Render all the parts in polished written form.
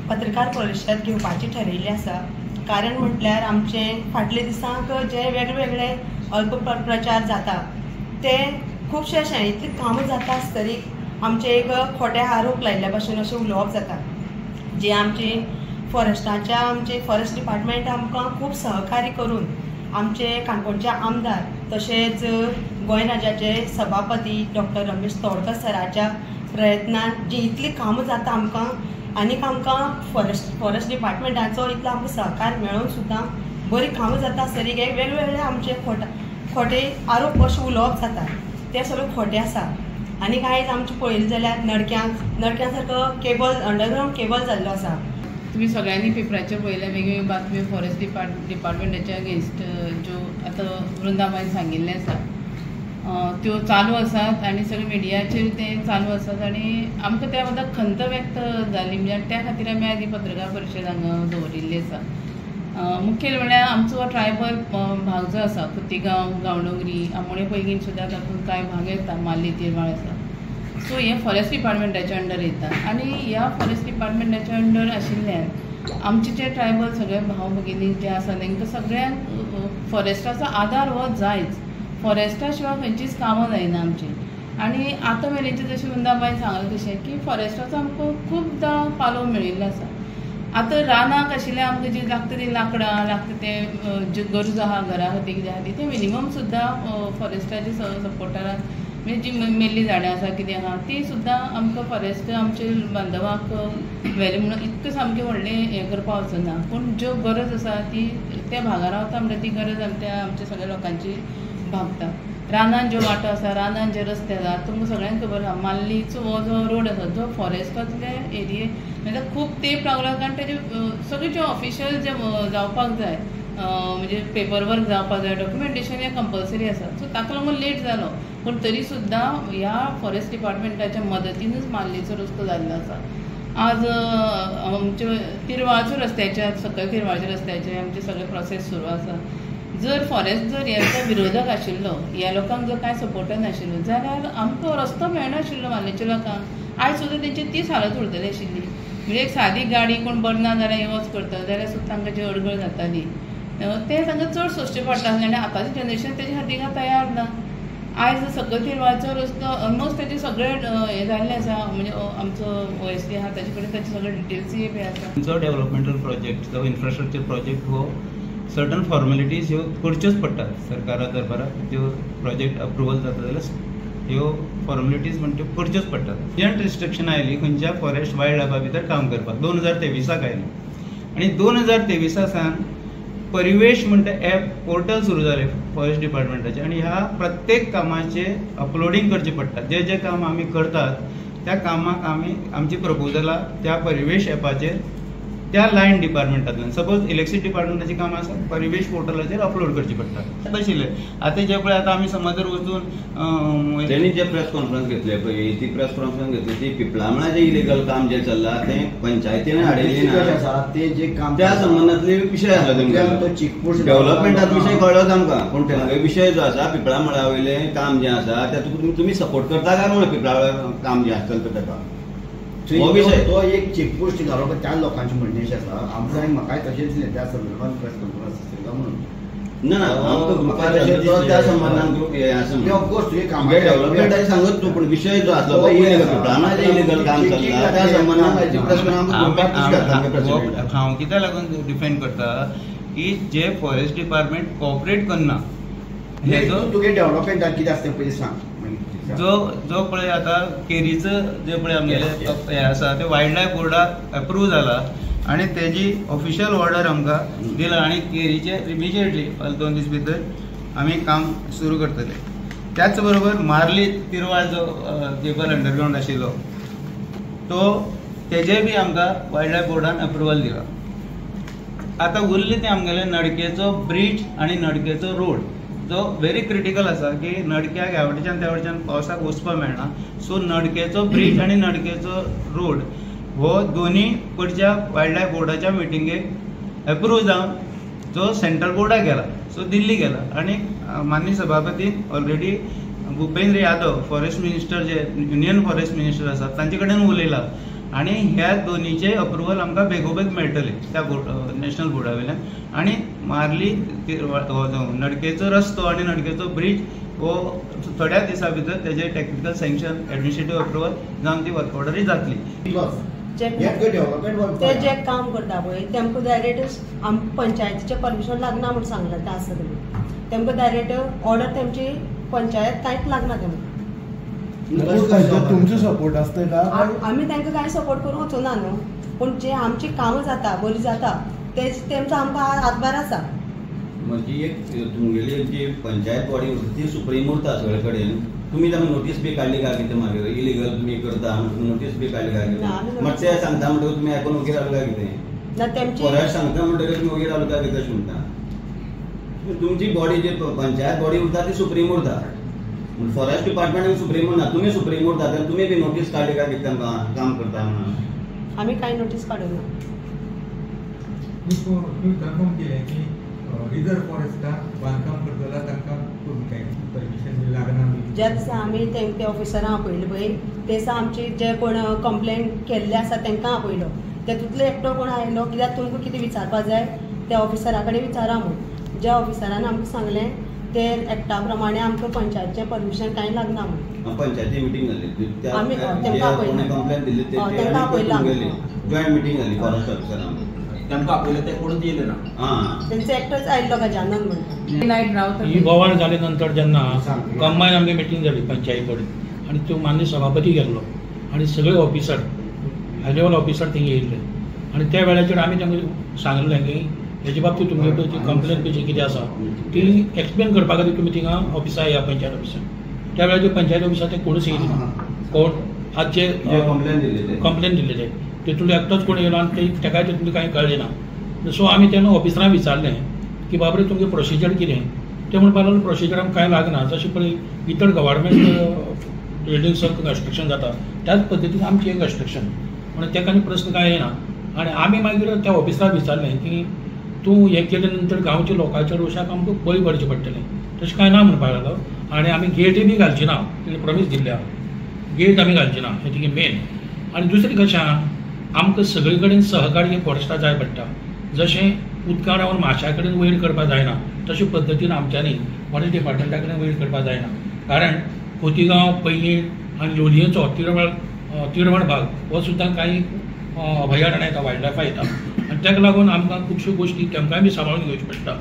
पत्रकार परिशद घेवपाची ठरयल्ली आसा. कारण म्हटल्यार आमचे फाटले दिसांक जे वेगवेगळे अल्प प्रचार जाता ते खुबशे अशें इतली कामां जाता आसतरी आमचे एक खोटे आरोप लायिल्ल्या भाशेन अशें उलोवप जाता. जे आमचे फॉरेस्टाच्या आमचे फॉरेस्ट डिपार्टमेंट आमकां खूब सहकार्य करून आमचे काणकोणचे आमदार तशेंच गोंय राज्याचे सभापती डॉक्टर रमेश तोडकर सराच्या प्रयत्नान जी इतली कामां जाता आमकां आनीक आमकां फॉरेस्ट डिपार्टमेंटाचो इतलो आमकां सहकार मेळून सुद्दां बरी कामां जाता आसतरी वेगवेगळे आमचे खोटे आरोप अशें उलोवप जाता ते सगळे खोटे आसा. आनी आयज आमचें पळयलें जाल्यार नडक्यां सारको केबल अंडरग्रावंड केबल जाल्लो आसा. तुमी सगळ्यांनी पेपराचेर पळयल्या वेगवेगळ्यो बातम्यो फॉरेस्ट डिपार्टमेंटाच्या अगेन्स्ट ज्यो आतां वृंदाबायन सांगिल्लें आसा त्यो चालू आसात आनी सगळे मिडियाचेर ते चालू आसात आनी आमकां त्या बद्दल खंत व्यक्त जाली म्हणजे त्या खातीर आमी आयज ही पत्रकार परिशद हांगा दवरिल्ली आसा. मुखेल म्हळ्यार आमचो ट्रायबल भाग जो आसा खोतीगांव, गांवडोंगरी, आमोणे पैगीण सुद्दां तातूंत कांय भाग येता, माल्ली तिरवाळ आसा. सो हे फॉरेस्ट डिपार्टमेंटाच्या अंडर येता आनी ह्या फॉरेस्ट डिपार्टमेंटाच्या अंडर आशिल्ल्यान आमचे जे ट्रायबल सगळे भाव भगिनी जे आसा तांकां सगळ्यांक फॉरेस्टाचो आदार हो जायच. फॉरेस्टा शिवाय खंयचीच कामां जायना आमची. आनी आतां मेरेनचें जशें वृंदाबायन सांगलें तशें की फॉरेस्टाचो आमकां खुबदां पालोव मेळिल्लो आसा. आतां रानाक आशिल्लें आमकां जी लागता ती लांकडां लागता तें ज्यो गरजो आहा घरा खातीर कितें आहा ती मिनिमम सुद्दां फॉरेस्टाच्या सपोर्टान म्हणजे जी मेल्ली झाडां आसा कितें आहा ती सुद्दां आमकां फॉरेस्ट आमचे बांधवांक व्हेलें म्हणून इतकें सामकें व्हडलें हें करपाक वचना, पूण ज्यो गरज आसा ती त्या भागार रावता म्हणल्यार ती गरज आमच्या सगळ्या लोकांची भागता. रानान ज्यो वाटो आसा, रानान जे रस्ते आसा तुमकां सगळ्यांक खबर आसा माल्लीचो हो जो रोड आसा जो फॉरेस्टांतले एरिये म्हणजे खूब तेंप लागलो कारण तेजे सगळे जे ऑफिशियल जे जावपाक जाय म्हणजे पेपर वर्क जावपाक जाय, डॉक्युमेंटेशन हें कंपल्सरी आसा. सो ताका लागून लेट जालो, पूण तरी सुद्दां ह्या फॉरेस्ट डिपार्टमेंटाच्या मदतीनूच माल्लीचो रस्तो जाल्लो आसा. आज आमचे तिरवाळच्या रस्त्याच्या सकयल तिरवाळच्या रस्त्याचे आमचे सगळे प्रोसेस सुरू आसा. जर फॉरेस्ट जर ह्याचो विरोधक आशिल्लो, ह्या लोकांक जर कांय सपोर्टर नाशिल्लो जाल्यार आमकां रस्तो मेळनाशिल्लो माल्लेच्या लोकांक. आयज सुद्दां तेंची तीच हालत उरतली आशिल्ली. म्हणजे एक सादी गाडी कोण बरी ना जाल्यार यो वच करता जाल्यार सुद्दां तांकां जी अडगळ जाताली तें तांकां चड सोंसचें पडटा आसलें आनी आतांचें जनरेशन तेजे खातीर तयार ना. आयज सकयल तिरवाळचो रस्तो ऑलमोस्ट तेजे सगळे हें जाल्लें आसा म्हणजे आमचो ओएसडी आहा ताजे कडेन ताचे सगळे डिटेल्सूय बी आसा. खंयचो डेव्हलपमेंटल प्रोजेक्ट जावं इन्फ्रास्ट्रक्चर प्रोजेक्ट हो सर्टन फॉर्मेलिटीज ह्यो करच्योच पडटात सरकारा दरबाराक. त्यो प्रोजेक्ट अप्रुवल जाता जाल्यार ह्यो फॉर्मेलिटीज म्हण त्यो करच्योच पडटात. अर्जंट रिस्ट्रिक्शन आयली खंयच्या फॉरेस्ट वायल्ड लायफा भितर काम करपाक 2023 आयली आनी 2023 सावन परिवेश म्हणटा एप पोर्टल सुरू जालें फॉरेस्ट डिपार्टमेंटाचें आनी ह्या प्रत्येक कामाचें अपलोडींग करचें पडटा. जे जे काम आमी करतात त्या कामाक आमी आमची प्रपोजलां त्या परिवेश एपाचेर त्या लायन डिपार्टमेंटांतल्यान सपोज इलेक्ट्रिसिटी डिपार्टमेंटाची कामां आसा परिवेश पोर्टलाचेर अपलोड करची पडटा. तशिल्लें आतां जे पळय आतां आमी समज जर वचून तेणी जे प्रेस कॉन्फरन्स घेतले पळय ती प्रेस कॉन्फरन्स घेतली ती पिपळामळा जे इलिगल काम जे चल्लां तें पंचायतीन हाडिल्लें ना, ते जे काम त्या संबंदांतले विशय आसलो तेंकां. डेव्हलपमेंटाचो विशय कळ्ळोच आमकां, पूण तेंगे विशय जो आसा पिपळामळा वयलें काम जें आसा तातूंत तुमी सपोर्ट करता काय म्हणून पिपळामळा काम जें आसा चलता ताका तो एक चेकपोस्ट घालो त्या लोकांचें म्हणणें अशें आसा. आमकां आनी म्हाकाय तशेंच दिसलें त्या संदर्भात प्रेस कॉन्फरन्स आसतली काय म्हणून. ना ना त्या संबंदान ग्रुप हें आसा ऑफकोर्स तुवें काम डेव्हलपमेंटाचें सांगत तूं, पूण विशय जो आसलो तो इलिगल पिपळामळाचें इलिगल काम चल्लां त्या संबंदान हांव कित्याक लागून डिफेंड करता की जे फॉरेस्ट डिपार्टमेंट कॉपरेट करना हेजो तुगे डेव्हलपमेंटाक कितें आसता पयलीं सांग. जो जो पळय आतां केरीचो जे पळय आमगेले हें आसा ते वायल्ड लायफ बोर्डाक अप्रूव जाला आनी तेजी ऑफिशियल ऑर्डर आमकां दिला आनी केरीचे इमिजिएटली 2 दीस भितर आमी काम सुरू करतले. त्याच बरोबर मार्ली तिरवाळ जो केबल अंडरग्रावंड आशिल्लो तो तेजे बी आमकां वायल्ड लायफ बोर्डान अप्रुवल दिला. आतां उरले ते आमगेले नडकेचो ब्रिज आनी नडकेचो रोड जो व्हेरी क्रिटिकल आसा की नडक्याक ह्या वटेच्यान त्या वटेच्यान पावसाक वचपाक मेळना. सो नडकेचो ब्रिज आनी नडकेचो रोड हो दोनी कडच्या वायल्ड लायफ बोर्डाच्या मिटिंगेक एप्रूव जावन जो सेंट्रल बोर्डाक गेला, सो दिल्ली गेला आनी माननीय सभापतीन already Bhupendra Yadav forest minister जे युनियन फॉरेस्ट मिनिस्टर आसात तांचे कडेन उलयला आनी ह्या दोनीचे अप्रुवल आमकां बेगोबेग मेळटलें त्या नॅशनल बोर्डा वयल्यान. आनी मार्ली नडकेचो रस्तो आनी नडकेचो ब्रिज हो थोड्या दिसां भितर तेजे टॅक्निकल सँक्शन एडमिनिस्ट्रेटीव अप्रुवल जावन ती वर्क ऑर्डरूय जातली. ते जे काम करता पळय तेमकां डायरेक्ट आमकां पंचायतीचें परमिशन लागना म्हूण सांगलां तें आसा तुमी तेमकां डायरेक्ट ऑर्डर तेमची पंचायत कांयच लागना तेमकां. तुमचो सपोर्ट आसता काय? आमी तांकां कांय सपोर्ट करूंक वचना न्हू, पूण जे आमची कामां जाता बरी जाता ते तेमचो आमकां हातभार आसा. म्हणजे एक तुमगेली जी पंचायत बॉडी उरता ती सुप्रीम उरता सगळे कडेन. तुमी तांकां नोटीस बी काडली काय कितें मागीर इलिगल तुमी करता म्हणून नोटीस बी काडली काय कितें? मात ते सांगता म्हणटकूच तुमी आयकून वगैरे रावले काय कितें? फॉरेस्ट सांगता म्हणटकच तुमी वगैरे रावले काय कितें अशें म्हणटा? तुमची बॉडी जी पंचायत बॉडी उरता ती सुप्रीम उरता, फॉरेस्ट डिपार्टमेंट सुप्रीम उरना, तुमी सुप्रीम उरता. तर तुमी बी नोटीस काडली काय कितें तांकां काम करता म्हणून? आमी कांय नोटीस काडूंक ना. तुमी कन्फर्म केलें की रिजर्व फॉरेस्टाक बांदकाम करता जाल्यार तांकां परमिशन लागना? ज्या दिसा आमी तेंच्या ऑफिसरां आपयले पळय ते दिसा आमची जे कोण कंप्लेन केल्ले आसा तांकां आपयलो, तेतूंतलो एकटो कोण आयलो कित्याक तुमकां कितें विचारपा जाय त्या ऑफिसरा कडेन विचारा म्हूण. ज्या ऑफिसरान आमकां सांगलें ते एक्टा प्रमाणे आमकां पंचायतीचें परमिशन कांय लागना म्हूण. पंचायती मिटींग जाली आमी तांकां आपयलें, कंप्लेन दिल्ली तांकां आपयलां, जॉयंट मिटींग जाली फॉरेस्ट ऑफिसरां तांकां आपयलें, ते कोणूच येयले ना. तेंचो एकटोच आयिल्लो गजानन म्हणटा. ही बोवाळ जाले नंतर जेन्ना कंबायन आमगे मिटींग जाली पंचायत कडेन आनी त्यो मान्य सभापती गेल्लो आनी सगळे ऑफिसर हाय लेवल ऑफिसर थिंगा येयल्ले आनी त्या वेळाचेर आमी तांकां सांगलें की हेजे बाबतींत तुमगे जी कंप्लेन बी जी कितें आसा ती एक्सप्लेन करपा खातीर तुमी थिंगा ऑफिसा या पंचायत ऑफिसार. त्या वेळाचेर पंचायत ऑफिसार ते कोणूच येयले ना. कोण आज जे कंप्लेन दिल्ले ते तितूंतलो एकटोच कोण येयलो आनी तेकाय तितूंतलें कांय कळ्ळें ना. सो आमी तेन्ना ऑफिसरांक विचारलें की बाबरे तुमगें प्रोसिजर कितें? ते म्हणपाक लागले प्रोसिजर आमकां कांय लागना, जशें पळय इतर गव्हर्मेंट बिल्डिंग्स कन्स्ट्रक्शन जाता त्याच पद्दतीन आमचें हें कन्स्ट्रक्शन म्हणून तेका आनी प्रस्न कांय येना. आनी आमी मागीर त्या ऑफिसराक विचारलें की तूं हें केले नंतर गांवच्या लोकांच्या रोशाक आमकां बळी पडचें पडटलें, तशें कांय ना म्हणपाक लागलो. आनी आमी गेटय बी घालची ना, तेणें प्रॉमीस दिल्लें आहा, गेट आमी घालची ना हें तिगे मेन. आनी दुसरें कशें आहा, आमकां सगळे कडेन सहकार्य फॉरेस्टा जाय पडटा. जशें उदकां रावन माश्या कडेन वयर करपाक जायना तशे पद्दतीन आमच्यांनी फॉरेस्ट डिपार्टमेंटा कडेन वयर करपाक जायना, कारण खोतीगांव, पैंगीण आनी लोलयेंचो तिरवण भाग हो सुद्दां कांय अभयारण्य येता, वायल्ड लायफा येता आनी ताका लागून आमकां खुबश्यो गोश्टी तेमकांय बी सांबाळून घेवच्यो पडटा.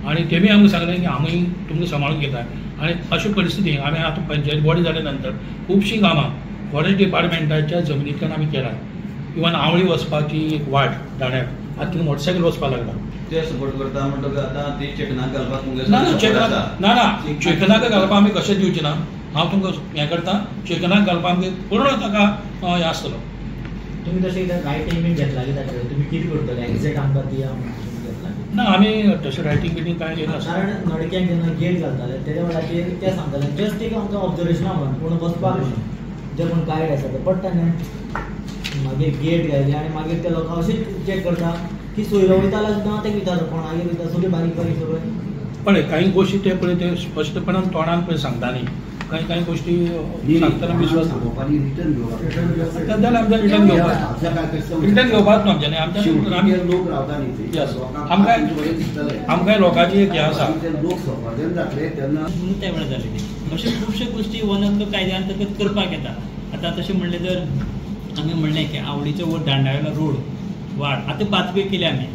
आनी तेमी आमकां सांगलें की आमी तुमकां सांबाळून घेता. आनी अशे परिस्थितीन आमी आतां पंचायत बॉडी जाले नंतर खुबशीं कामां फॉरेस्ट डिपार्टमेंटाच्या जमनींतल्यान आमी केला. इवन आवळी वचपाची एक वाट दाण्याक आतां थिंगा मोटरसायकल वचपाक लागला. ते सपोर्ट करता म्हणटकच आतां ती चेकनाक घालपाक ना ना ना चेकनाक घालपाक आमी कशें दिवचे ना. हांव तुमकां हें करता, चेकनाक घालपाक आमगे पूर्ण ताका हें आसतलो. तुमी तशें कितें रायटींग बीन घेतला कित्याक तुमी कितें करतले एग्जॅक्ट आमकां दिया घेतला ना? आमी तशें रायटींग बिटींग कांय घेयना, कारण नडक्यांक जेन्ना गेट घालताले तेज्या वेळाचेर ते सांगताले जस्ट एक आमकां ऑब्जर्वेशना म्हणून कोण बसपाक म्हणून जे कोण गायड आसा ते पडटा न्ही. मागीर गेट घायली आनी मागीर ते लोकां अशें चॅक करता की सोयरो वयता जाल्यार सुद्दां तेका विचारता कोणागेर वयता सगळें बारीक बारीक सगळें. पळय कांय गोश्टी ते पळय ते स्पश्टपणान तोंडान पळय सांगता न्ही, कांय कांय गोश्टी सांगतना विश्वास जाल्यार आमच्या रिटर्न घेवपाक रिटर्न घेवपाक न्हू आमच्यानी. आमच्या लोक रावता न्ही, आमकां आमकां लोकांची एक हें आसा लोक सफरजन जातले तेन्ना म्हणून त्या वेळार जालें. अश्यो खुबश्यो गोश्टी वन हक्क कायद्या अंतर्गत करपाक येता. आतां तशें म्हणलें जर आमी म्हणलें की आवडीचो वो दांडावेलो रोड वाड आतां पाचवे केले आमी,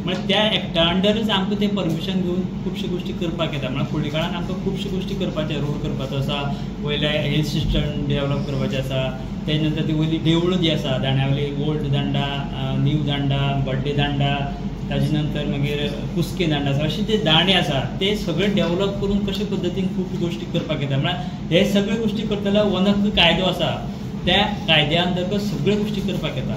म्हळ्यार त्या एक्टा अंडरच आमकां तें परमिशन घेवन खुबश्यो गोश्टी करपाक येता. म्हळ्यार फुडल्या काळान आमकां खुबश्यो गोश्टी करपाचें, रोड करपाचो आसा, वयल्या हेल्थ सिस्टम डेवलप करपाचें आसा, तेजे नंतर ती वयली देवळां जी आसा दांड्यावयली ओल्ड दांडा, न्यू दांडा, बड्डे दांडा, ताजे नंतर मागीर कुस्के दांडा आसा, अशे जे दांडे आसा ते सगळे डेवलप करून कशे पद्दतीन खूब गोश्टी करपाक येता. म्हळ्यार हे सगळे गोश्टी करतले वन हक्क कायदो आसा त्या कायद्या अंतर्गत सगळ्यो गोश्टी करपाक येता.